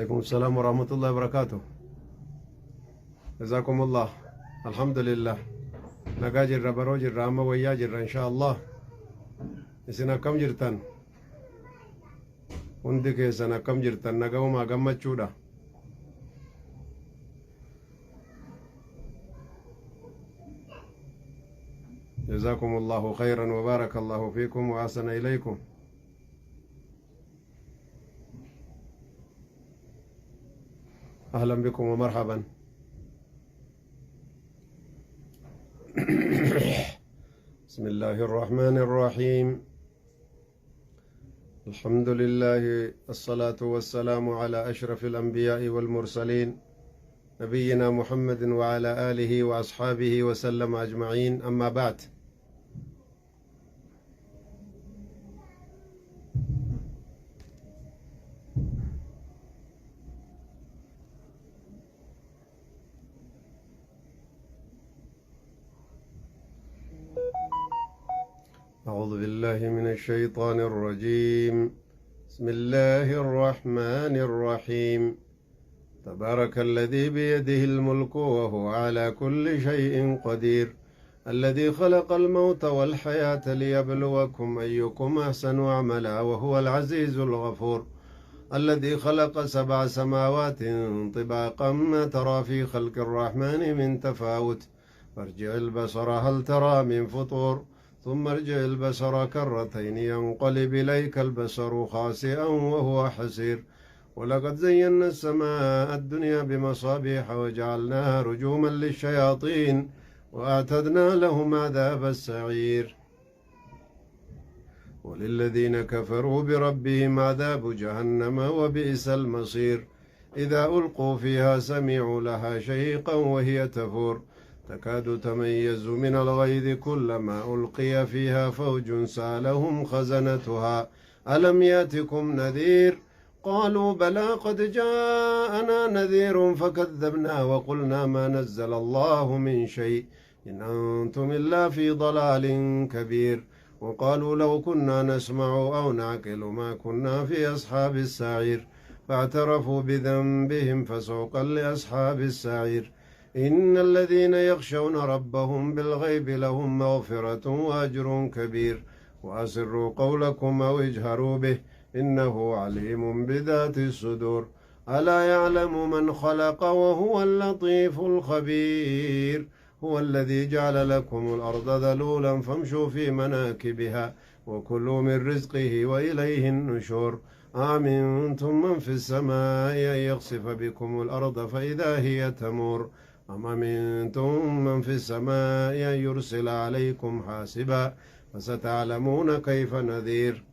Alaikum salaam wa rahmatullahi wa barakaatuh. Jazakumullah. Alhamdulillah. Nagaa jirra baroo jirra amma wayyaa jirra insha Allah. Isin akkam jirtan? Hundi keessan akkam jirtan? Nagaumaa gammachuudha. جزاكم الله خيرا وبارك الله فيكم وأحسن إليكم. أهلا بكم ومرحبا. بسم الله الرحمن الرحيم. الحمد لله، الصلاة والسلام على أشرف الأنبياء والمرسلين، نبينا محمد وعلى آله وأصحابه وسلم أجمعين، أما بعد. أعوذ بالله من الشيطان الرجيم. بسم الله الرحمن الرحيم. تبارك الذي بيده الملك وهو على كل شيء قدير، الذي خلق الموت والحياة ليبلوكم أيكم أحسن عملا وهو العزيز الغفور، الذي خلق 7 سماوات طباقا ما ترى في خلق الرحمن من تفاوت، فارجع البصر هل ترى من فطور، ثم ارجع البصر كرتين ينقلب إليك البصر خاسئا وهو حسير، ولقد زينا السماء الدنيا بمصابيح وجعلناها رجوما للشياطين وأعتدنا لهم عذاب السعير، وللذين كفروا بربهم عذاب جهنم وبئس المصير، إذا ألقوا فيها سمعوا لها شهيقا وهي تفور، تكاد تميز من الغيظ كلما ألقي فيها فوج سألهم خزنتها ألم يأتكم نذير، قالوا بلى قد جاءنا نذير فكذبنا وقلنا ما نزل الله من شيء إن أنتم إلا في ضلال كبير، وقالوا لو كنا نسمع أو نعقل ما كنا في أصحاب السعير، فاعترفوا بذنبهم فسوقا لأصحاب السعير، إن الذين يخشون ربهم بالغيب لهم مغفرة وأجر كبير، وأسروا قولكم أو اجهروا به إنه عليم بذات الصدور، ألا يعلم من خلق وهو اللطيف الخبير، هو الذي جعل لكم الأرض ذلولا فامشوا في مناكبها وكلوا من رزقه وإليه النشور، أأمنتم من في السماء أن يخسف بكم الأرض فإذا هي تمور، أم أمنتم من في السماء أن يرسل عليكم حاسبا فستعلمون كيف نذير،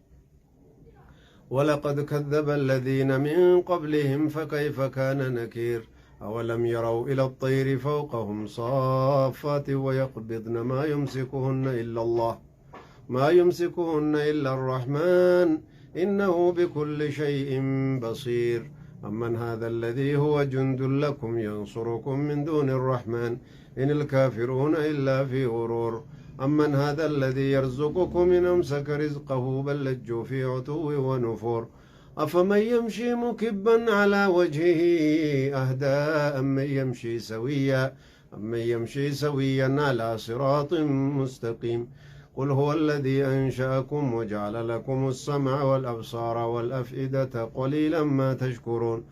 ولقد كذب الذين من قبلهم فكيف كان نكير، أولم يروا إلى الطير فوقهم صافات ويقبضن ما يمسكهن إلا الله، ما يمسكهن إلا الرحمن إنه بكل شيء بصير، أمن هذا الذي هو جند لكم ينصركم من دون الرحمن إن الكافرون إلا في غرور، أمن هذا الذي يرزقكم إن أمسك رزقه بل لجوا في عتو ونفور، أفمن يمشي مكبا على وجهه أهدى أمن يمشي سويا، أمن يمشي سويا على صراط مستقيم، قل هو الذي أنشأكم وجعل لكم السمع والأبصار والأفئدة قليلا ما تشكرون،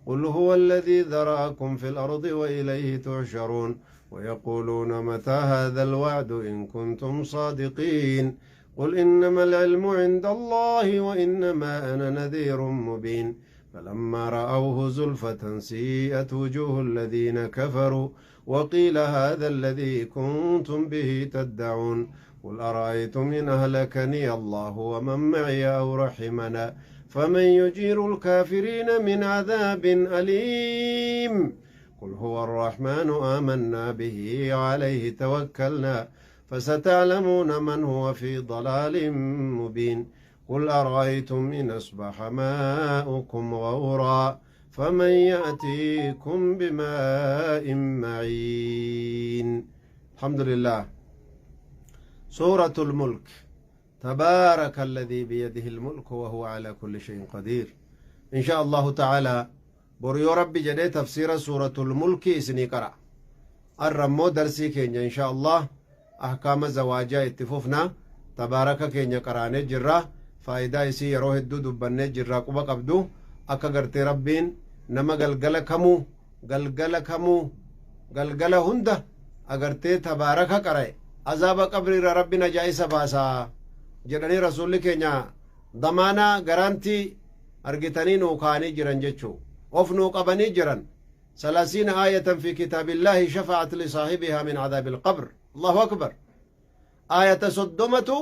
قل هو الذي ذرأكم في الأرض وإليه تحشرون، ويقولون متى هذا الوعد إن كنتم صادقين، قل إنما العلم عند الله وإنما أنا نذير مبين، فلما رأوه زلفة سيئت وجوه الذين كفروا وقيل هذا الذي كنتم به تدعون، قل أرأيتم إن أهلكني الله ومن معي أو رحمنا فمن يجير الكافرين من عذاب أليم، قل هو الرحمن آمنا به وعليه توكلنا فستعلمون من هو في ضلال مبين، قل أرأيتم إن أصبح ماؤكم غورا فمن يأتيكم بماء معين. الحمد لله. سورة الملك. تبارك الذي بيده الملك وهو على كل شيء قدير. إن شاء الله تعالى Boru yoo Rabbi jedhee tafsiira suuratul mulkii isinii qara'a. Arra immoo darsii keenya insha Allah ahkaama zawaajaa itti fufna. Tabaaraka keenya qaraanee jirra. Faayidaa isii yeroo hedduu dubbannee jirra quba qabdu. Akka gartee Rabbiin nama galgala kamuu galgala kamuu galgala hunda agartee tabaaraka qara'e azaaba qabrii irraa Rabbi najaa isa baasa jedhanii rasuulli keenya damaanaa garaantii argitanii nuu kaa'anii jiran jechuu of nuu qabanii jiran. Salaasiina aayatan fi kitaabillaahi shafa'at lisaahibihaa min adaabil qabr. Allahu akbar. Aayata 30tu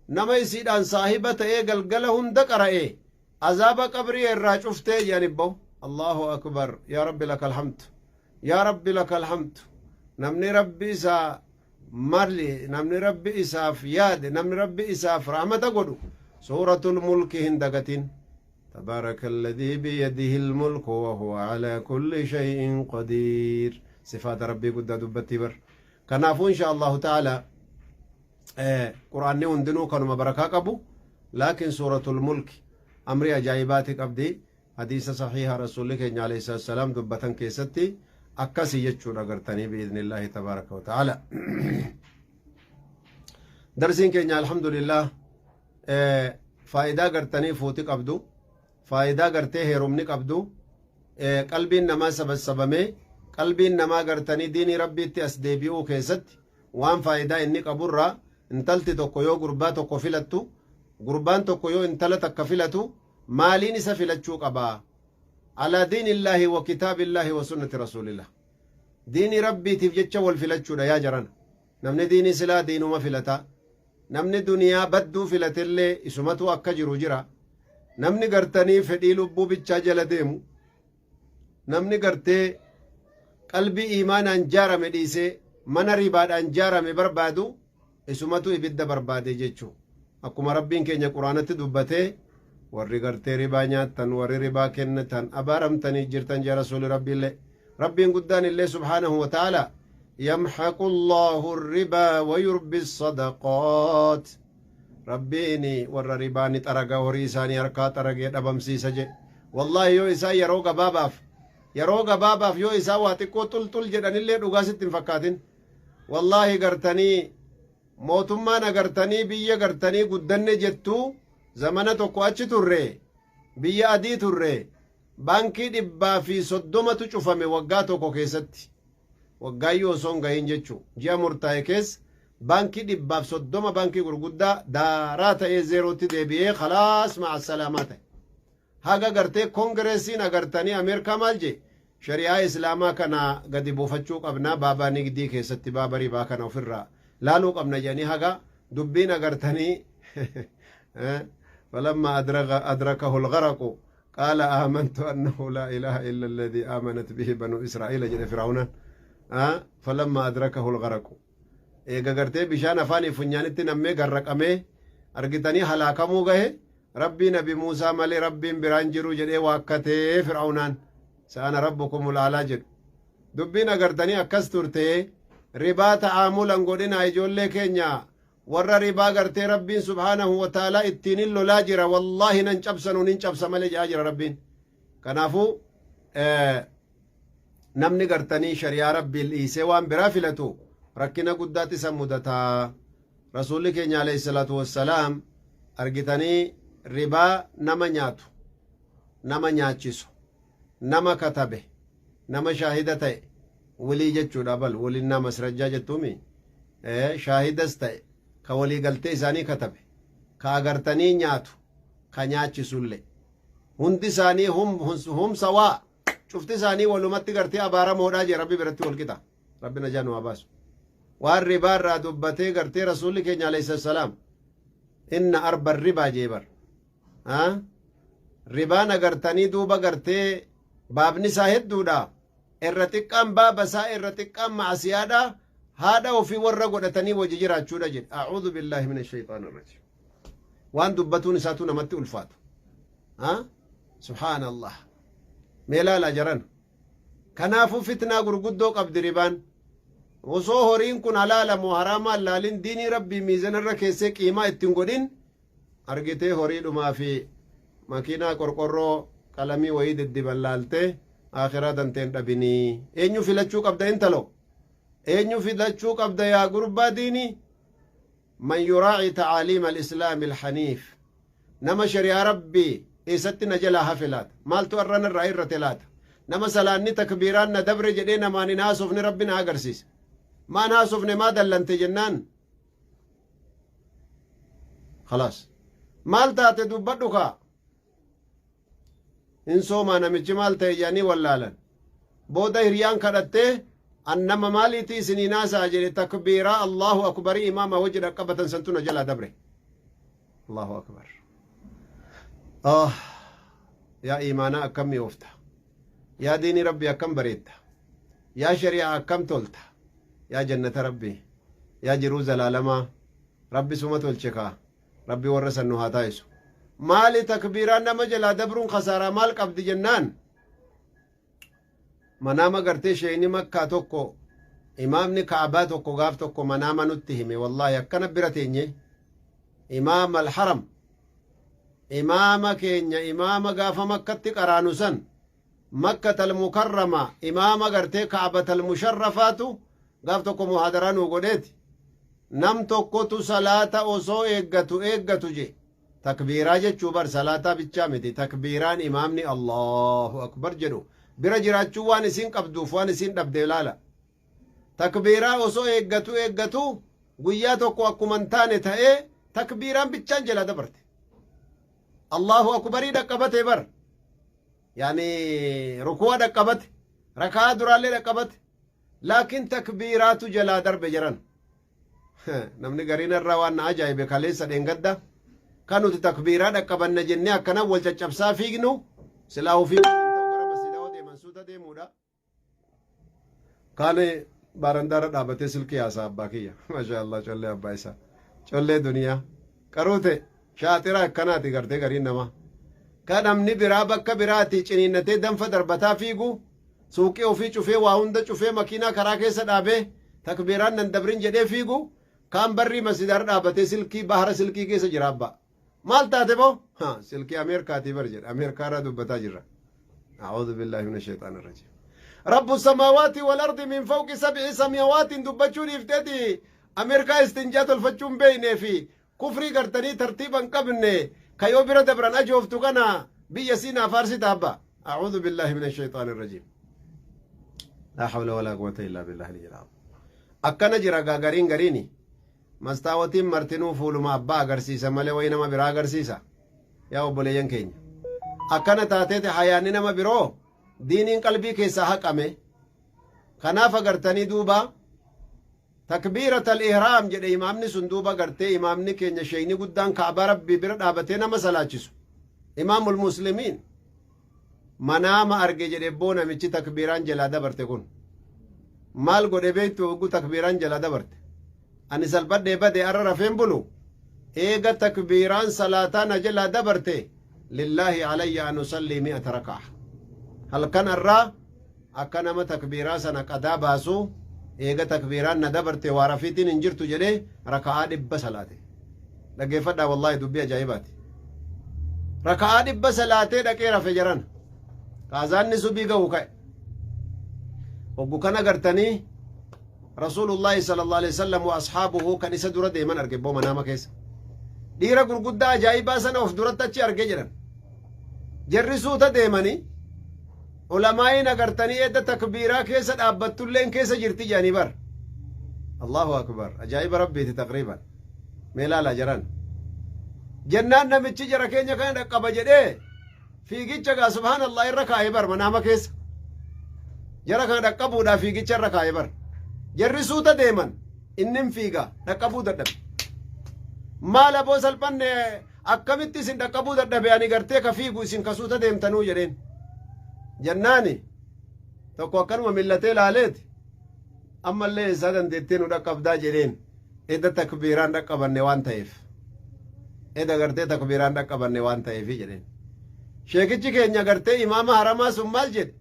nama isiidhaan saahiba ta'ee galgala hunda qara'e azaaba qabrii irraa cuftee jedhan ibbo. Allahu akbar. Yaa rabbi lakal hamdu, yaa rabbi lakal hamdu. Namni rabbi isaa mali, namni rabbi isaaf yaade, namni rabbi isaaf rahmata godhu suuratul mulki hin dagatin. Tabaaraka alladhii biyadihi almulku wa huwa alaa kulli shay'in qadiir. Sifaata rabbii guddaa dubbattii bar. Kanaafuu insha Allahu ta'ala qur'aanni hundinuu kanuma barakaa qabu, laakiin suuratul mulki amrii ajaa'ibaati qabdi. Hadiisa sahiha rasuulli keenya alayhi salaatu salaam dubbatan keessatti akkasi jechuudha gartanii bi'idhnillaahi tabaaraka wa ta'ala. Darsiin keenya alhamdulillah faayidaa gartanii fuuti qabdu, faayidaa gartee heerumni qabdu, qalbiin namaa sabassabamee qalbiin namaa gartanii diinii rabbiitti as deebi'uu keessatti waan faayidaa inni qaburraa, intalti tokko yoo gurbaa tokko filattu, gurbaan tokko yoo intala takka filatu, maaliin isa filachuu qabaa? Alaa diinillaahi wa kitaabillaahi wa sunnati rasuulillah. Diinii rabbiitiif jecha wal filachuudha yaa jarana. Namni diinii silaa diinuma filataa. Namni duniyaa badduu filatellee isumatu akka jiru jira. Namni gartanii fedhii lubbuu bichaa jala deemu, namni gartee qalbii iimaanaan jaarame dhiisee mana ribaadhaan jaarame barbaadu isumatu ibidda barbaade jechuu. Akkuma rabbiin keenya quraanatti dubbatee, warri gartee ribaa nyaattan, warri ribaa kennitan abaaramtanii jirtan jee rasuuli rabbiillee. Rabbiin guddaan illee subhaanahu wa ta'ala, yamhaqu Allahu ribaa wa yurbi sadaqaat. Rabbiin warra ribaa ni xaraga, horii isaanii harkaa xaragee dhabamsiisa jedhe. Wallaahi yoo isaan yeroo gabaabaaf yoo isaan waa xiqqoo xulxul jedhanillee dhugaa sitti hin fakkaatin. Wallaahi gartanii mootummaan agartanii biyya gartanii guddanne jettuu zamana tokko achi turre, biyya adii turre, baankii 130tu cufame waggaa tokko keessatti. Waggaayyuu osoo hin gahin jechuu, ji'a murtaa'e keessa baankii 130, baankii gurguddaa daaraa ta'ee zeerootti deebi'ee khalaas ma'a salaamaa ta'e. Haga gartee koongireesiin agartanii Ameerikaa maal jee, shari'aa islaamaa kana gadi buufachuu qabna, baabaa nigdii keessatti baaba ribaa kana ofirraa laaluu qabna jedhanii haga dubbiin agartanii falamma adrakahu algharaqu qaala aamantu annahu laa ilaaha illa alladhii aamanat bihi banu israa'iila jedhe fir'aunaan. Falamma adrakahu algharaqu, eega gartee bishaan afaanii funyaanitti nammee garraqamee argitanii halaakamuu gahe, rabbii nabi Muusaa malee rabbiin biraan jiru jedhee waakkatee fir'aunaan sa'ana rabbukumul aalaa jedhu. Dubbiin agartanii akkas turte. Ribaa ta'aamulan godhinaa ijoollee keenya. Warra ribaa gartee rabbiin subhaanahu wa ta'aalaa ittiin hin lolaa jira. Wallaahi nan cabsanu nin cabsa malee jedhaa jira rabbiin. Kanaafuu namni gartanii shari'aa rabbiin dhiisee waan biraa filatu rakkina guddaatti isa mudataa. Rasuulli keenya alayhi salaatu wassalaam argitanii ribaa nama nyaatu, nama nyaachisu, nama katabe, nama shaahida ta'e, walii jechuudha bal walinnaa masrajjaa jettuumi, shaahidas ta'e, ka walii galtee isaanii katabe, ka agartanii nyaatu, ka nyaachisullee, hundi isaanii hum sawaa, cufti isaanii walumatti gartee abaaramoodhaa jee rabbi biratti wal qixa. Rabbi najaa nu haa baasu. Waan ribaa irraa dubbatee gartee rasuulli keenya alayhi salaam inna arba ribaa jee bar. Ribaan agartanii duuba gartee baabni isaa hedduudha. Irra xiqqaan baaba isaa, irra xiqqaan ma'asiyaadha, haadha ofii warra godhatanii wajji jiraachuudha jedhe. A'uudhu billaahi mina shayxaan irrajiim. Waan dubbatuun isaatu namatti ulfaatu. Subhaanallah. Mee laalaa jaran. Kanaafuu fitnaa gurguddoo qabdi ribaan. Osoo horiin kun halaala moo haraamaan laalin, diinii rabbii miizanarra keessee qiimaa ittiin godhin, argitee horiidhumaa fi makiinaa qorqorroo qalamii wayii diddiban laaltee Akhiraa tanteen dhabinii. Eenyu filachuu qabda intalo? Eenyu filachuu qabda yaa gurbaa diinii? Man yuraaci ta'aaliima al-islaami al-haniif. Nama shari'aa Rabbii eessatti na jalaa hafe laata? Maaltu arra narraa hir'ate laata? Nama salaanni takbiiraan na dabre jedhee namaan hin haasofne Rabbi na agarsiise. Maan haasofne, maa dallante jennaan? Khalaas. Maal taate, dubbadhu kaa. Hin soomaa namichi, maal ta'e jedhanii wallaalan. Booda hiriyaan kadhattee, an nama maaliitii isinii naasa'a jedhe, takbiiraa Allahu akbarii imaama hojii dhaqqabatan santu na jalaa dabre. Allahu akbar. Ah, yaa iimaanaa akkam mi'oofta. Yaa diinii Rabbii akkam bareedda. Yaa shari'aa akkam tolta. Yaa jannata Rabbii. Yaa jiruu zalaalamaa. Rabbi suma tolche kaa. Rabbi warra san nu haa taasisu. Maali takbiiraan nama jalaa dabruun kasaaraa maal qabdi jennaan, manaama gartee sheeyni Makkaa tokko, imaamni Ka'abaa tokko gaaf tokko manaama nutti hime. Wallaahi akkana bira teenye, imaam alharam, imaama keenya, imaama gaafa Makkatti qaraanu san, Makkatal Mukarrama, imaama gartee Ka'abatal Musharrafaatu gaaf tokko muhaadaraa nuu godheeti, nam tokkotu salaata osoo eeggatu eeggatu je. Takbiiraa jechuu bar salaataa bichaa miti. Takbiiraan imaamni Allahu akbar jedhu bira jiraachuu waan isiin qabduuf waan isiin dhabde ilaala. Takbiiraa osoo eeggatu eeggatu guyyaa tokko akkuma hin taane ta'ee takbiiraan bichaan jalaa dabarte. Allahu akbarii dhaqqabate bar, yaani rukuwa dhaqqabate, rakaa duraallee dhaqqabate, laakiin takbiiraatu jalaa darbe jiran. Namni gariin irraa waan na ajaa'ibe, kaleessa dheengadda kan nuti takbiiraa dhaqqabanna jennee akkana wal caccabsaa fiignu, silaa ofii gara masjidaa deeman suuta deemuudha. Kaani baarandaarra dhaabatee silkii haasaa abbaa kiyya. Masha Allah, collee abbaa isaa. Collee duniyaa. Qaruute shaaxira akkanaati gartee gariin namaa. Kan namni biraa bakka biraati ciniinnatee danfa darbataa fiigu, suuqii ofii cufee, waa hunda cufee, makiinaa karaa keessa dhaabee takbiiraan nan dabrin jedhee fiigu, kaan barrii masjidaarra dhaabatee silkii bahara silkii keessa jira abbaa. Maal taate boo? Ha, silkii Ameerikaatii bar jedha. Ameerikaarraa dubbataa jirra. أعوذ بالله من الشيطان الرجيم. رب السماوات والأرض من فوق سبع سماوات dubbachuu dhiifteeti Ameerikaa istinjaa tolfachuun beeknee fi kufrii gartanii tartiiba hin qabne kayoo bira dabran ajooftu kana biyya siinaa faarsita abba. أعوذ بالله من الشيطان الرجيم. لا حول ولا قوة إلا بالله العلي العظيم. Akkana jira gaa gariin gariini. Mastaawotiin martinuu fuuluma abbaa agarsiisa malee wayi nama biraa agarsiisa. Yaa obboleeyyan keenya. Akkana taateeti hayaanni nama biroo diiniin qalbii keessaa haqame. Kanaaf agartanii duuba takbiiratal ihraam jedhe imaamni sun. Duuba gartee imaamni keenya sheeyni guddaan Ka'baa Rabbii bira dhaabatee nama salaachisu, imaamul muslimiin, manaama arge jedhe. Boo, namichi takbiiraan jalaa dabarte kun maal godhe beektu? Hogguu takbiiraan jalaa dabarte, ani salphadhee bade, arra rafeen bulu, eega takbiiraan salaataa na jalaa dabarte, لله علي أن أصلي 100 ركعة. Halkan arraa akka nama takbiiraa sana qadaa baasu, eega takbiiraan na dabarte waa rafiitiin hin jirtu jedhee raka'aa 100 salaate. Dhaggeeffadhaa, wallaahi dubbii ajaa'ibaati. Raka'aa 100 salaatee dhaqee rafe jaran. Kaazaanni subii ga'u ka'e. Hoggu kana gartanii Rasuulullaahi صلى الله عليه وسلم وأصحابه kan isa dura deeman arge boo manaama keessa. Dhiira gurguddaa ajaa'ibaa sana of duratti achi arge jedhan. Jarri suuta deemanii, ulamaa'iin agartanii edda takbiiraa keessa dhaabbattulleen keessa jirti jedhanii bar. Allahu akbar, ajaa'iba Rabbiiti taqriiban. Mee ilaalaa jaran. Jennaan namichi jara keenya kana dhaqqaba jedhee fiigicha gaa subhaanallah irra kaa'ee bar manaama keessa. Jara kana dhaqqabuudhaaf fiigicha irra kaa'ee bar. Jarri suuta deeman, inni fiiga dhaqqabuu dadhabe. Maal aboo, salphanne, akkamitti isin dhaqqabuu dadhabe, ani gartee ka fiigu, isin ka suuta deemtanuu jedheen. Jennaani tokko akkanuma millatee laaleeti, ammallee eessaa dandeettee nu dhaqqabdaa jedheen, edda takbiiraan dhaqqabanne waan ta'eef. Eda gartee takbiiraan dhaqqabanne waan ta'eefi jedheen. Sheekichi keenya gartee imaama haramaa sun maal jedhe?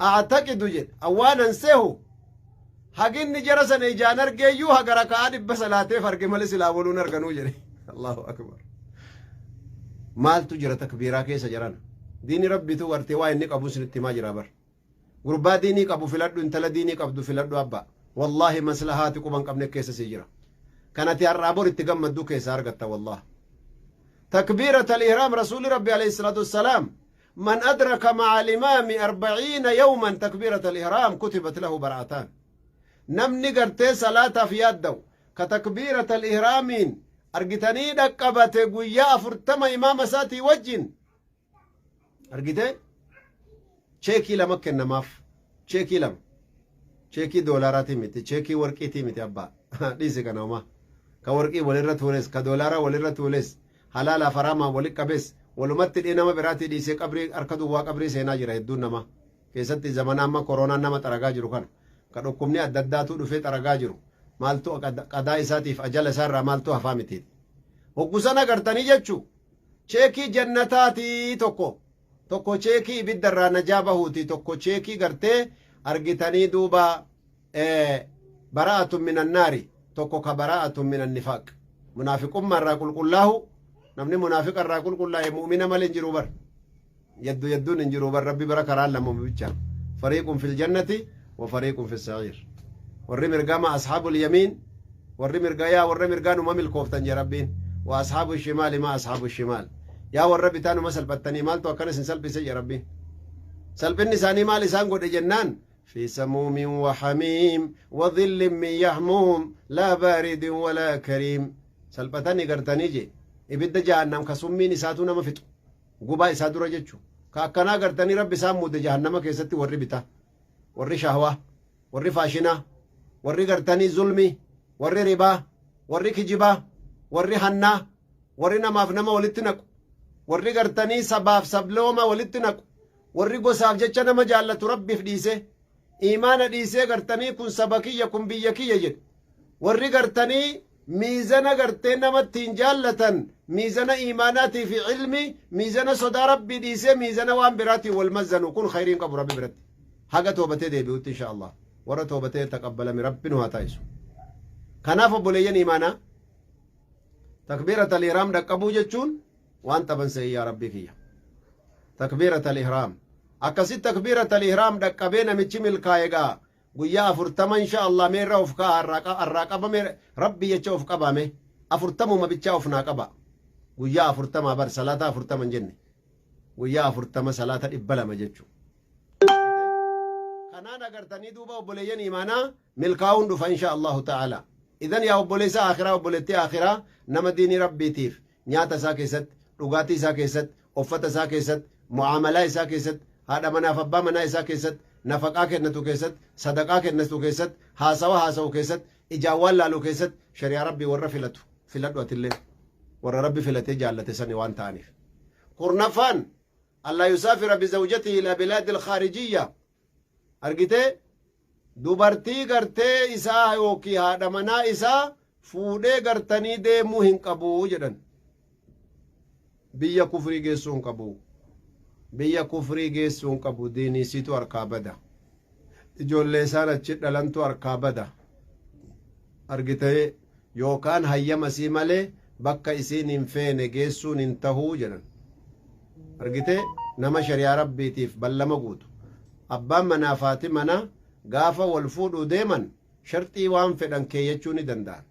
أعتقد jedhe, awwaanan sehu haginni jara sana ijaan argeeyyuu haga raka'aa 100 salaateef arge malee silaa woluun arganuu jedhe. Allahu akbar. Maaltu jira takbiiraa keessa jiran? Diini Rabbitu gartee waa inni qabu isinitti himaa jira bar. Gurbaa diinii qabu filadhu, intala diinii qabdu filadhu abba. Wallaahi maslahaati quba hin qabne keessa sii jira. Kan ati har'aa bor itti gammaddu keessaa argatta wallaah. Takbiiratal ihraam Rasuulli Rabbi alayhi salaatu wassalaam man adraka ma'a al-imaami arba'iina yawman takbiiratal ihraam kutibat lahu bara'ataan. Namni gartee salaataaf yaadda'u ka takbiiratal ihraamiin argitanii dhaqqabate guyyaa 40 imaama isaatii wajjin argite cheekii lama kennamaaf. Cheekii lama, cheekii doolaaraatii miti, cheekii warqiitii miti. Abbaa, dhiisi kana homaa. Ka warqii walirra tuules, ka doolaaraa walirra tuules, halaalaaf haraamaan wali qabes, walumatti dhee nama biraatii dhiisee qabrii harka duwwaa qabrii seenaa jira hedduun namaa. Keessatti zamana amma koronaan nama xaragaa jiru kana, ka dhukkubni adda addaatuu dhufee xaragaa jiru, maaltu qadaa isaatiif ajala isaarraa maaltu hafaa mitiiti. Hoggu sana gartanii jechuu cheekii jannataatii tokko, tokko cheekii ibidda irraa najaa bahuuti, tokko cheekii gartee argitanii duuba bara'atun minan naari, tokko ka bara'atun minan nifaaq, munaafiqummaa irraa qulqullaahu. Namni munaafiqa irraa qulqullaa'e mu'mina malee hin jiru bar. Yaddu yadduun hin jiru bar. Rabbi bara karaan lama bicha, fariiqun fil jannati wa fariiqun fis sa'iir. Warri mirgaa ma ashaabul yamiin, warri mirgaa yaa warra mirgaa numa milkooftan jee Rabbiin. Wa ashaabu shimaali ma ashaabu shimaal, yaa warra bitaa numa salphattanii, maaltu akkana isin salphise jee Rabbiin. Salphinni isaanii maal isaan godhe jennaan, fi samuumin wa hamiim wa dhillin min yahmuum laa baaridin walaa kariim. Salphatanii gartanii jee ibidda jahannam ka summiin isaatu nama fixu gubaa isaa dura jechu. Ka akkanaa gartanii Rabbi isaan muude jahannama keessatti. Warri bitaa, warri shahwaa, warri faashinaa, warri gartanii zulmii, warri ribaa, warri kijibaa, warri hannaa, warri namaaf nama walitti naqu, warri gartanii sabaaf sablooma walitti naqu, warri gosaaf jecha nama jaallatu Rabbiif dhiisee, imaana dhiisee gartanii kun saba kiyya, kun biyya kiyya jedhu, warri gartanii miizana gartee namatti hin jaallatan, miizana imaanaatii fi ilmi, miizana sodaa Rabbii dhiisee miizana waan biraatiin wal mazzanu, kun khayriin qabu Rabbi biratti haga toobatee deebi'utti. Insha Allah warra toobatee taqabbalame Rabbi nu haa taasisu. Kanaaf obboleeyyan imaanaa, takbiirat al-ihraam dhaqqabuu jechuun waan taban se'e. Yaa Rabbii kiyya, takbiirat al-ihraam akkasitti takbiirat al-ihraam dhaqqabee namichi milkaa'e gaa guyyaa 40 insha Allah meerra of ka'a. Har'aa qabame Rabbi jecha of qabame 40uma bichaa of naa qaba. Guyyaa 40 bar, salaata 40 hin jenne, guyyaa 40 salaata 200 jechuu. Kanaan agartanii duuba obboleeyyan imaanaa, milkaa'uun dhufa insha Allahu ta'ala. Idan yaa obboleessa akhiraa, obboleettii akhiraa, nama diinii Rabbiitiif nyaata isaa keessatti, dhugaatii isaa keessatti, uffata isaa keessatti, mu'aamalaa isaa keessatti, haadha manaaf abbaa manaa isaa keessatti, nafaqaa kennatu keessatti, sadaqaa kennatu keessatti, haasawa haasa'u keessatti, ijaan waan laalu keessatti shari'aa Rabbii warra filatu filadhu. Atillee warra Rabbi filatee jaallate sani waan ta'aniif. 10ffaan, allaa yusaafira bizawjatihi ila bilaadi alkhaarijiyya. Argitee dubartii gartee isaa yookiin haadha manaa isaa fuudhee gartanii deemuu hin qabu jedhan. Biyya kufrii geessuu hin qabu. Biyya kufrii geessuu hin qabu. Diiniisiitu harkaa bada, ijoollee isaan achi dhalantu harkaa bada. Argitee yookaan hayyama isii malee bakka isiin hin feene geessuun hin tahuu jedhan. Argitee nama shari'aa Rabbiitiif ballama guutu. Abbaan manaa fi haati manaa gaafa wal fuudhuu deeman sharxii waan fedhan keeyyachuu ni danda'an.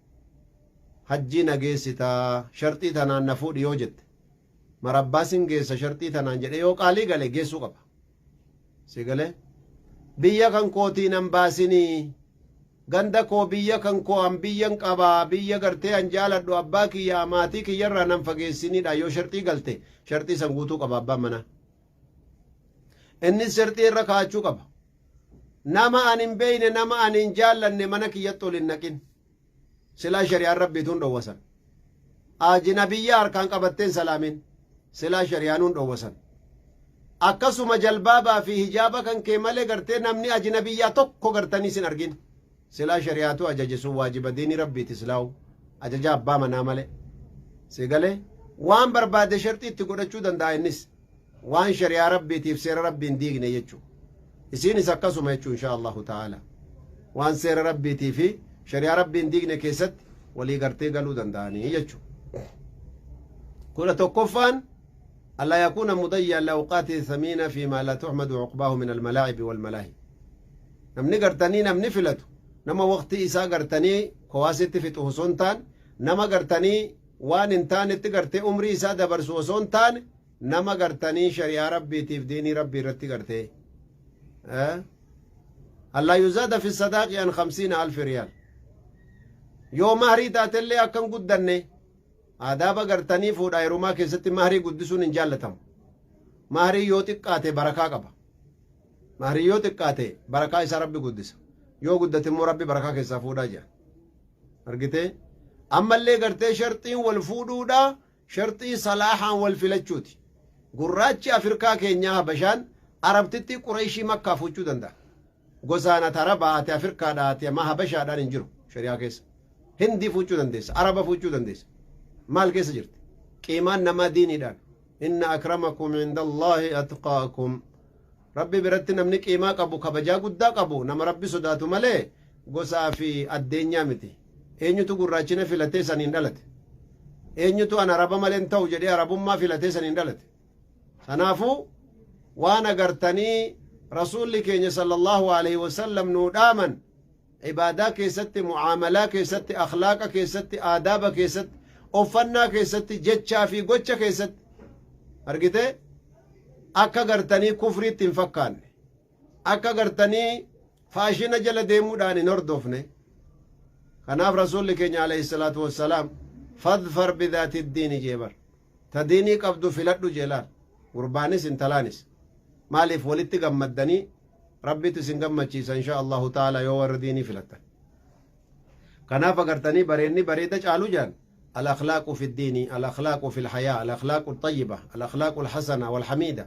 Hajjii na geessitaa, sharxii tanaan na fuudhi yoo jette, marabbaa sin geessa sharxii tanaan jedhee yoo qaalii gale geessuu qaba. Si galee? Biyya kan kootii nan baasinii, ganda koo, biyya kan koo, an biyyan qabaa, biyya gartee an jaaladhu, abbaa kiyya, maatii kiyyarraa nan fageessinidha yoo sharxii galte, sharxii san guutuu qaba abbaan manaa. Innis sharxii irra kaa'achuu qaba. Nama an hin beeyne, nama an hin jaallanne mana kiyyatti ol hin naqin. Silaa shari'aan Rabbiituun dhowwasan. Ajnabiyya harkaan qabatteen salaamin. Silaa shari'aanuun dhowwasan. Akkasuma jalbaabaa fi hijaaba kan kee malee gartee namni ajnabiyyaa tokko gartanii sin argin. Silaa shari'aatu ajaje, sun waajiba diinii Rabbiiti silaawu. Ajaja abbaa manaa malee. Si galee? Waan barbaade sharxii itti godhachuu danda'a innis. Waan shari'aa Rabbiitiif seera Rabbiin diigne jechuudha. Isiinis akkasuma jechuun insha Allahu ta'ala. Waan seera Rabbiitii fi shari'aa Rabbiin diigne keessatti walii gartee galuu danda'anii jechuudha. 11ffaan, allaa yakuuna mudayyi'an liawqaatihi thamiina fi maa laa tuxmadu cuqbaahu min almalaa'ibi walmalaahi. Namni gartanii namni filatu nama waqtii isaa gartanii kowaasitti fixu osoo hin taane, nama gartanii waan hin taanetti gartee umrii isaa dabarsu osoo hin taane, nama gartanii shari'aa Rabbiitiif diinii Rabbii irratti gartee. Allaa yuzaada fi sadaaqi an khamsiina alfi riyaal. Yoo mahrii taatellee akka hin guddanne, aadaaba gartanii fuudhaa heerumaa keessatti mahrii guddisuun hin jaallatamu. Mahrii yoo xiqqaate barakaa qaba. Mahrii yoo xiqqaate barakaa isaa Rabbi guddisa. Yoo guddate immoo Rabbi barakaa keessaa fuudhaa jira. Argitee? Ammallee gartee sharxiin wal fuudhuudha, sharxii salaahaan wal filachuuti. Gurraachi Afrikaa keenyaa Habashaan Arabtittii Qureeshii Makkaa fuuchuu danda'a. Gosaan ati Arabaa, ati Afrikaadha, ati amma Habashaadhaan hin jiru shari'aa keessa. Hindii fuuchuu dandeessa, Araba fuuchuu dandeessa. Maal keessa jirti? Qiimaan namaa diiniidhaan. Inna akramakum indallaahi atqaakum. Rabbi biratti namni qiimaa qabu, kabajaa guddaa qabu, nama Rabbi sodaatu malee gosaa fi addeenyaa miti. Eenyutu gurraachina filatee saniin dhalate? Eenyutu an Araba malee hin ta'u jedhee Arabummaa filatee saniin dhalate? Kanaafuu waan agartanii Rasuulli keenya sallallahu alaihi wasallam nuu dhaaman ibaadaa keessatti, mu'aamalaa keessatti, akhlaaqa keessatti, aadaaba keessatti, uffannaa keessatti, jechaa fi gocha keessatti argitee akka gartanii kufriitti hin fakkaanne, akka gartanii faashina jala deemuudhaan hin hordofne. Kanaaf Rasuulli keenya alayhi salaatu wassalaam fadfar bidhaati diini jee bar. Ta diinii qabdu filadhu jee laal. Gurbaanis intalaanis. Maaliif walitti gammaddanii Rabbitu isin gammachiisa insha Allahu ta'ala yoo warra diinii filattan. Kanaaf agartanii bareenni bareeda caalu jaan al-akhlaaqu fi diini, al-akhlaaqu fi al-hayaa, al-akhlaaqu al-tayyiba, al-akhlaaqu al-hasana wal-hamiida.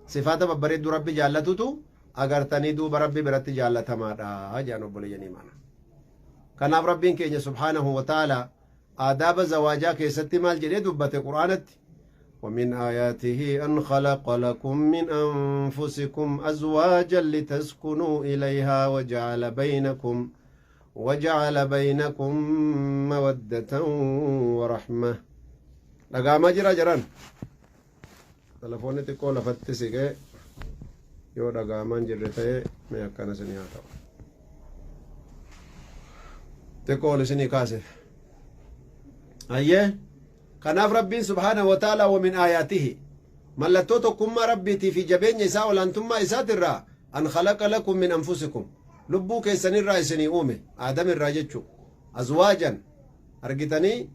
Sifaata babbareedduu Rabbi jaallatutu agartanii duuba Rabbi biratti jaallatamaadha jaan obboleeyyan imaana. Kanaaf Rabbiin keenya subhaanahu wa ta'ala aadaaba zawaajaa keessatti maal jedhee dubbate Qur'aanatti? ومن آياته أن خلق لكم من أنفسكم أزواجا لتسكنوا إليها وجعل بينكم مودة ورحمة. Dhagaamaa jira jiran? Telefoonni xiqqoo lafatti siqee yoo dhagaamaan jirre ta'e, mee akkana isinii haa ta'u. Xiqqoo ol isinii kaase. Ayyee, kanaaf Rabbiin subhaanahu wa ta'ala wa min aayaatihi, mallattoo tokkummaa Rabbiitii fi jabeenya isaa, olaantummaa isaatirraa, an khalaqa lakum min anfusikum, lubbuu keessanirraa isinii uume, Aadam irraa jechuu, azwaajan, argitanii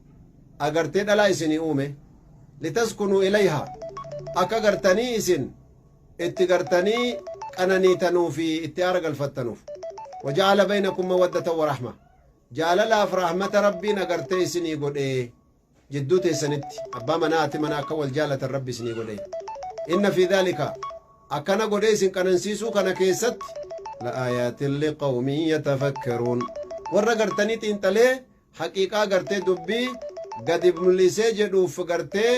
agartee dhalaa isinii uume, litaskunuu ilayhaa, akka gartanii isin itti gartanii qananiitanuu fi itti aara galfattanuuf, waja'ala baynakum mawaddatan wa rahma, jaalalaaf rahmata Rabbiin agartee isinii godhee jidduu teessanitti, abbaa manaa ati mana akka wal jaalatan Rabbi isinii godhee. Inna fi dhaalika, akkana godhee isin qanansiisuu kana keessatti, la aayaatin liqawmin yatafakkaruun, warra gartanii xiinxalee haqiiqaa gartee dubbii gadi mul'isee jedhuuf gartee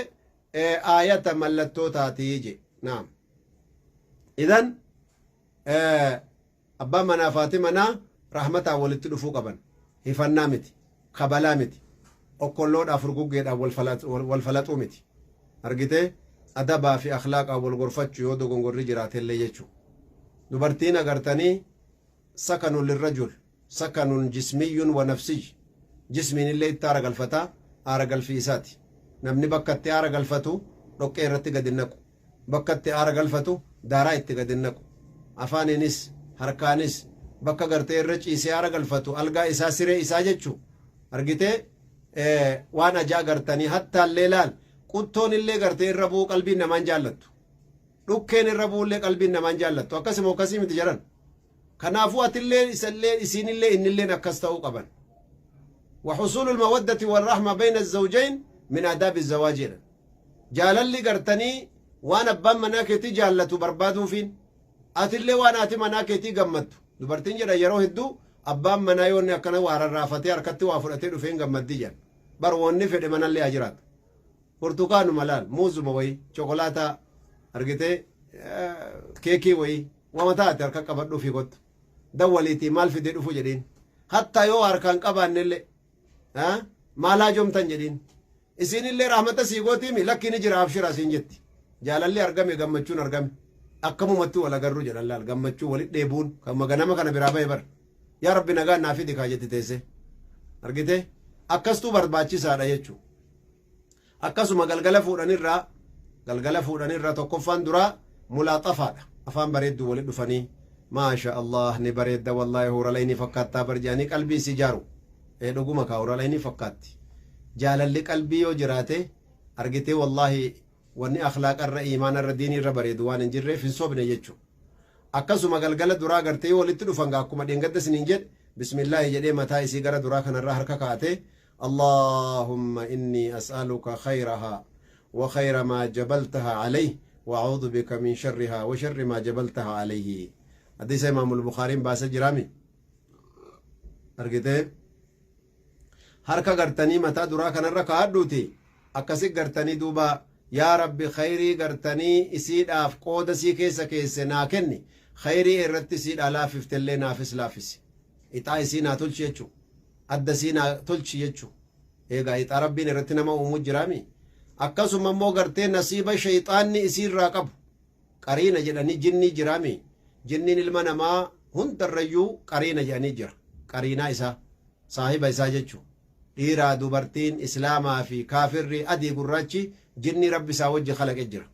aayata mallattoo taatii je. Naam, idan abbaan manaa fi haati manaa rahmataan walitti dhufuu qaban. Hifannaa miti, kabalaa miti, okkolloodhaaf furguggeedhaan wal falaxuu miti. Argitee, adabaa fi akhlaaqaan wal gorfachuu yoo dogongorri jiraatellee jechuu. Dubartiin agartanii sakanun lirrajul sakanun jismiyyun wa nafsiy, jismiin illee itti aara galfataa, aara galfii isaati. Namni bakka itti aara galfatu dhoqqee irratti gadi hin naqu. Bakka itti aara galfatu daaraa itti gadi hin naqu. Afaaniinis harkaanis bakka gartee irra ciisee aara galfatu, algaa isaa, siree isaa jechuu, argitee waan ajaa gartanii hattaallee laal, quttoon illee gartee irra bu'uu qalbiin namaan jaallattu. Dhukkeen irra bu'ullee qalbiin namaan jaallattu. Akkasuma akkasii miti jedhan. Kanaafuu atillee isallee isiinillee innilleen akkas ta'uu qaban. وحصول المودة والرحمة بين الزوجين من آداب الزواج jedhan. Jaalalli gartanii waan abbaan manaa keetii jaallatu barbaaduufiin, atillee waan haati manaa keetii gammaddu. Dubartiin jedhan yeroo hedduu abbaan manaa yoo inni akkana waa rarraafatee harkatti waa fudhatee dhufeen gammaddi jedhan. Bar wanni fedhe manallee haa jiraatu. Burtukaanuma laal, muuzuma wayii, chokolaataa argitee, keekii wayii, wama taate harka qabadhuu fi kottu. Dawwaliitii maal fidee dhufu jedhiin. Hatta yoo harkaan qabaannellee maal haajomtan jedhiin. Isiinillee rahmata sii gootiimi, lakki ni jira, abshira siin jetti. Jaalalli argame, gammachuun argame. Akkamumatti wal agarru jedhan laal gammachuu walit dheebuun kan ganama kana biraa bahe bar. Yaa Rabbi nagaan naa fidi kaa jetti teesse. Argite? Akkastuu barbaachisaadha jechuu. Akkasuma galgala fuudhanirraa galgala fuudhanirra tokkoffaan duraa mulaaxafaadha. Afaan bareedduu walit dhufanii maasha Allah ni bareedda wallaahi huuralaynii fakkaattaa bar jedhanii qalbii isii jaaru. Ee dhuguma kaa huuralaynii fakkaatti. Jaalalli qalbii yoo jiraate argitee wallaahi Wanni akhlaaqa irra, iimaana irra, diinii irra bareedu waan hin jirreef hin sobne jechu. Akkasuma galgala duraa gartee yoo walitti dhufan gaa akkuma dheengadda isiniin jedhe bismillaahi jedhee mataa isii gara duraa kanarra harka kaa'atee Allaahumma innii as'aluka khayrahaa wa khayra maa jabaltaha alayhi wa a'uudhu bika min sharrihaa wa sharri maa jabaltaha alayhi. Hadiisa Imaamul Bukhaariin baasee jiraami. Argitee? Harka gartanii mataa duraa kanarra kaa'adhuuti akkasi gartanii duuba yaa rabbi khayrii gartanii isiidhaaf qooda sii keessa keesse naa kenni khayrii irratti isiidhaa laaffiftellee naafis laaffisi ixaa isii naa tolchi jechuu adda isii naa tolchi jechuu eegaa ixaa rabbiin irratti nama uumuu jiraami akkasuma immoo gartee nasiiba shayxaanni isiirraa qabu Qariina jedhanii jinnii jiraami? Jinniin ilma namaa hundarrayyuu qariina jedhanii jira. Qariinaa isaa, saahiba isaa jechu. Dhiiraa, dubartiin, islaamaa fi kaafirri, adii gurraachi jinnii rabbi isaa wajji kalaqe jira.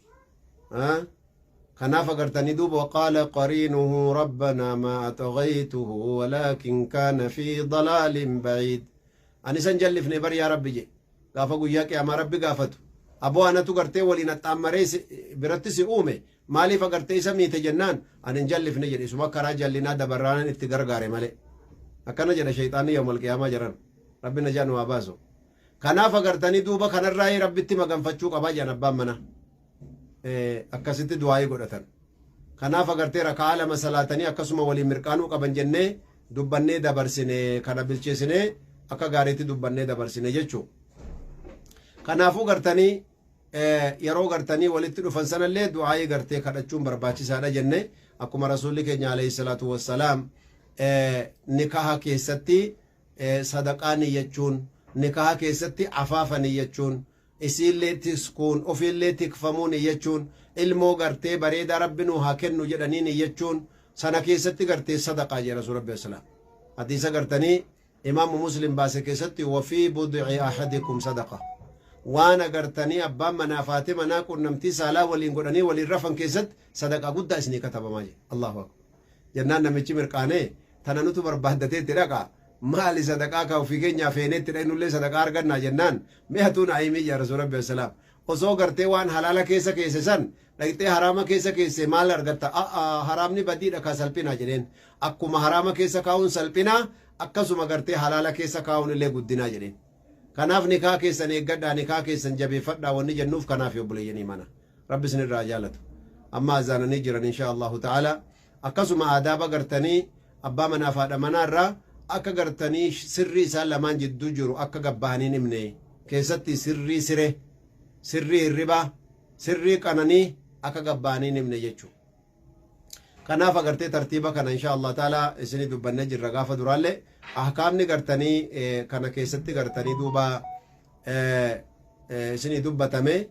Kanaaf agartanii duuba waqaala qariinuhu rabbanaa maa axagaytuhu walaakin kaana fi dalaalin baciid. Ani isan jallifne bar yaa rabbi jedhe. Gaafa guyyaa qiyaamaa Rabbi gaafatu, Aboo anatu gartee waliin axxaammaree si biratti si uume, maaliif agartee isa miite jennaan, ani hin jallifne jedhe, isuma karaa jallinaa dabarraanan itti gargaare malee. Akkana jedha sheyxaanni yawmal qiyaamaa jaran. Rabbi najaa nu haa baasu. Kanaaf agartanii duuba kanarraayii Rabbitti maganfachuu qabaa jedhan abbaan manaa. Akkasitti du'aayii godhatan. Kanaaf agartee raka'aa lama salaatanii akkasuma waliin mirqaanuu qaban jennee dubbannee dabarsine kana bilcheessinee akka gaariitti dubbannee dabarsine jechuu. Kanaafuu gartanii yeroo gartanii walitti dhufan sanallee du'aayii gartee kadhachuun barbaachisaadha jenne akkuma rasuulli keenya alayhi salaatu wassalaam nikaha keessatti sadaqaa niyyachuun nikaha keessatti afaafa niyyachuun isiillee tiskuun, ofiillee tikfamuu niyyachuun, ilmoo gartee bareedaa Rabbi nuu haa kennu jedhanii niyyachuun, sana keessatti gartee sadaqaa jedhe Rasuul Rabbi salaam. Hadiisa gartanii Imaamu Muslim baase keessatti wafii bud'i ahadikum sadaqa. Waan agartanii abbaan manaa faate manaa qunnamtii saalaa waliin godhanii waliin rafan keessatti sadaqaa guddaa isinii katabamaa jedhe. Allahu akbar. Jennaan namichi mirqaanee tana nutu barbaaddatee itti dhaqa maali sadaqaa ka ofii keenyaa feenee itti dhaqnullee sadaqaa argannaa jennaan mee hatuu naa himii jedha rasuul rabbi salaam osoo gartee waan halaala keessa keesse san dhaqxee haraama keessa keesse maal argatta a'a haraamni badiidha kaa salphinaa jedheen akkuma haraama keessa kaa'uun salphinaa akkasuma gartee halaala keessa kaa'uun illee guddinaa jedheen kanaaf nikaa keessan eeggadhaa nikaa keessan jabeeffadhaa wanni jennuuf kanaaf obboleeyyanii mana Rabbi isinirraa haa jaalatu. Amma azaananii jiran inshaa Allahu ta'ala. Akkasuma aadaaba gartanii abbaa manaaf haadha manaa irraa akka gartanii sirrii isaan lamaan jidduu jiru akka gabbahanii hin himne keessatti sirrii siree, sirrii hirribaa, sirrii qananii akka gabbahanii hin himne jechuudha. Kanaaf agartee tartiiba kana inshaa Allah ta'ala isinii dubbannee jirra gaafa duraallee ahkaamni gartanii kana keessatti gartanii duuba isinii dubbatame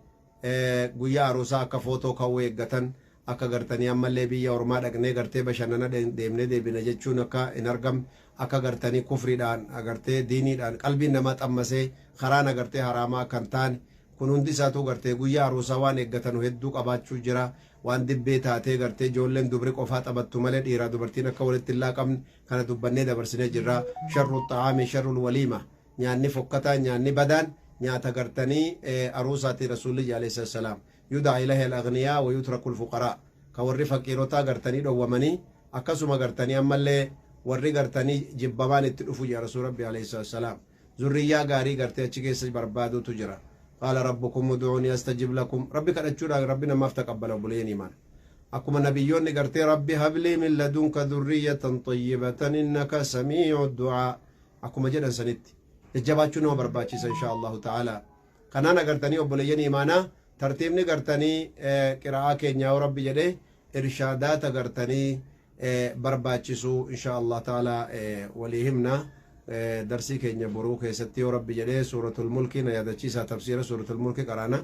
Guyyaa aruusaa akka footoo ka'uu eeggatan, akka gartanii ammallee biyya ormaa dhaqnee gartee bashannana deemnee deebina jechuun akka hin argamne, akka gartanii kufriidhaan agartee diiniidhaan qalbiin namaa xammasee karaan agartee haraamaa akka hin taane, kun hundi isaatuu gartee guyyaa aruusaa waan eeggatanu hedduu qabaachuu jira. Waan dibbee taatee gartee ijoolleen dubri qofaa taphattu malee dhiiraa dubartiin akka walitti hin laaqamne kana dubbannee dabarsinee jirra. Sharru xa'aami sharrul waliima. Nyaanni fokkataan, nyaanni badaan nyaata gartanii aruusaati Rasuulli jedhe alayhi salaatu wassalaam. Yuda'a ilayha al-aghniyaa wa yutraku al-fuqaraa. Ka warri faqiirotaa gartanii dhowwamanii akkasuma gartanii ammallee warri gartanii jibbamaan itti dhufu jedhe Rasuul Rabbi alayhi salaatu wassalaam. Zurriyyaa gaarii gartee achi keessa barbaaduutu jira. Qaala rabbukum ud'uunii astajib lakum. Rabbi kadhachuudhaan Rabbi namaaf taqabbala obboleeyyan iimaana. Akkuma nabiyyoonni gartee Rabbi hablii min ladunka dhurriyyatan xayyibatan innaka samii'u du'aa. Akkuma jedhan sanitti jajjabaachuu nama barbaachisa inshaa Allahu ta'ala. Kanaan agartanii obboleeyyan iimaanaa tartiibni gartanii qiraa'aa keenyaa yoo Rabbi jedhe irshaadaata gartanii barbaachisu inshaa Allah ta'ala walii himna. Darsii keenya boruu keessatti yoo Rabbi jedhe suuratul mulkii na yaadachiisaa tafsiira suuratul mulkii qaraana.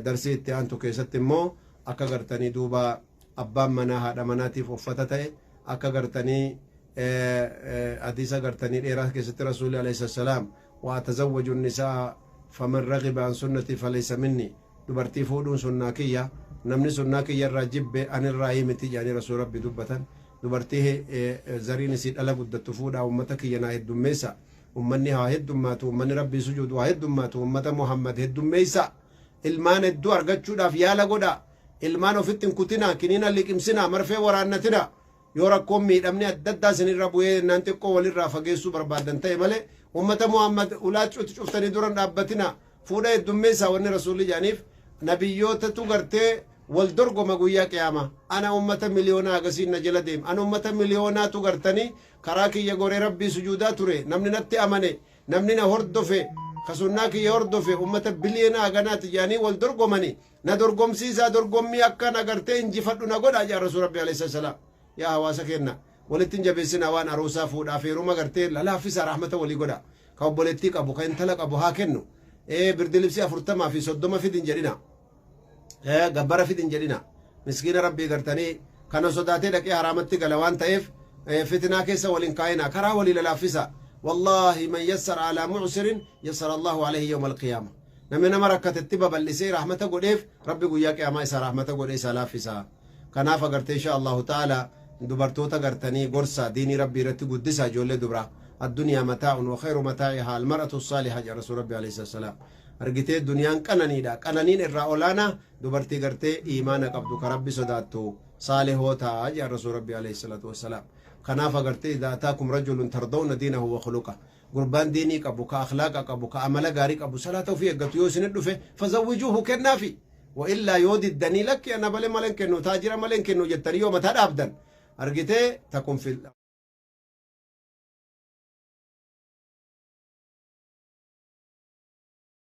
Darsii itti aantu keessatti immoo akka gartanii duuba Abbaan manaa haadha manaatiif uffata ta'e akka gartanii hadiisa gartanii dheeraa keessatti Rasuulli alayhi salaam wa atazawwaju nisaa faman raghiba an sunnati falaysa minni, dubartii fuudhuun sunnaa kiyya, namni sunnaa kiyya irraa jibbe anirraa miti jedhanii Rasuul Rabbi dubbatan. Dubartii zariin isii dhala guddattu fuudhaa, ummata kiyya naa heddummeessa. Ummanni haa heddummaatu, ummanni Rabbii sujuudu haa heddummaatu, ummata Muhammad heddummeessa. Ilmaan hedduu argachuudhaaf yaala godha. Ilmaan ofitti hin kutina, kiniina liqimsina, marfee waraannatina. Yoo rakkoon miidhamni adda addaa isinirra bu'ee naan xiqqoo walirraa fageessuu barbaadan ta'e malee, ummata Muhammad ulaa cuftanii duran dhaabbatina, fuudha heddummeessaa. Wanni Rasuulli jedhaniif, nabiyyootatu gartee wal dorgoma guyyaa qiyaama. Ana ummata miliyoonaa agasiin na jala deema, ana ummata miliyoonaatu gartanii karaa kiyya goree Rabbii sujuudaa ture. Namni natti amane, namni na hordofe, ka sunnaa kiyya hordofe ummata biliyoona haganaati jedhanii wal dorgomani. Na dorgomsiisaa, dorgommii akkan agartee injifadhu na godha jedha Rasuul Rabbi alayhi salaam. Yaa hawaasa keenna, walitti hin jabeessinaa. Waan aruusaa, fuudhaaf heeruma gartee lalaaffisaa, rahmata walii godha. Ka obboleettii qabu, ka intala qabu haa kennu. Birdilibsii 40 fi 30 fidin jedhina, gabbara fidin jedhina. Miskiina Rabbii gartanii kana sodaatee dhaqee haraamatti gala waan ta'eef, fitnaa keessa waliin kaayina, karaa walii lalaaffisa. Wallaahi, man yassara alaa mu'sirin yassara Allahu alayhi yawma alqiyaama. Namni nama rakkatetti babal'isee rahmata godheef, Rabbi guyyaa qiyaamaa isaa rahmata godhee isaa laaffisa. Kanaaf agartee, insha Allahu ta'ala, dubartoota gartanii gorsa diinii Rabbii irratti guddisa ijoollee dubraa. Addunyaa mataa'un wa khayru mataa'ihaa almar'atu saaliha jedha Rasuul Rabbi alayhi salaam. Argitee, duniyaan qananiidha. Qananiin irraa olaanaa dubartii gartee iimaana qabdu, ka Rabbi sodaattu, saalihoota jedha Rasuul Rabbi alayhi salaatu wassalaam. Kanaaf agartee, idaa ataakum rajulun tardawna diinahu wa khuluqa, gurbaan diinii qabu, ka akhlaaqa qabu, ka amala gaarii qabu, salaata ofii eeggatu yoo isinit dhufe, fazawwijuuhu, kennaafi. Wa illaa yoo diddanii, lakki ana bale malee hin kennu, taajira malee hin kennu jettanii yoo mataa dhaabdan, argitee, takun fil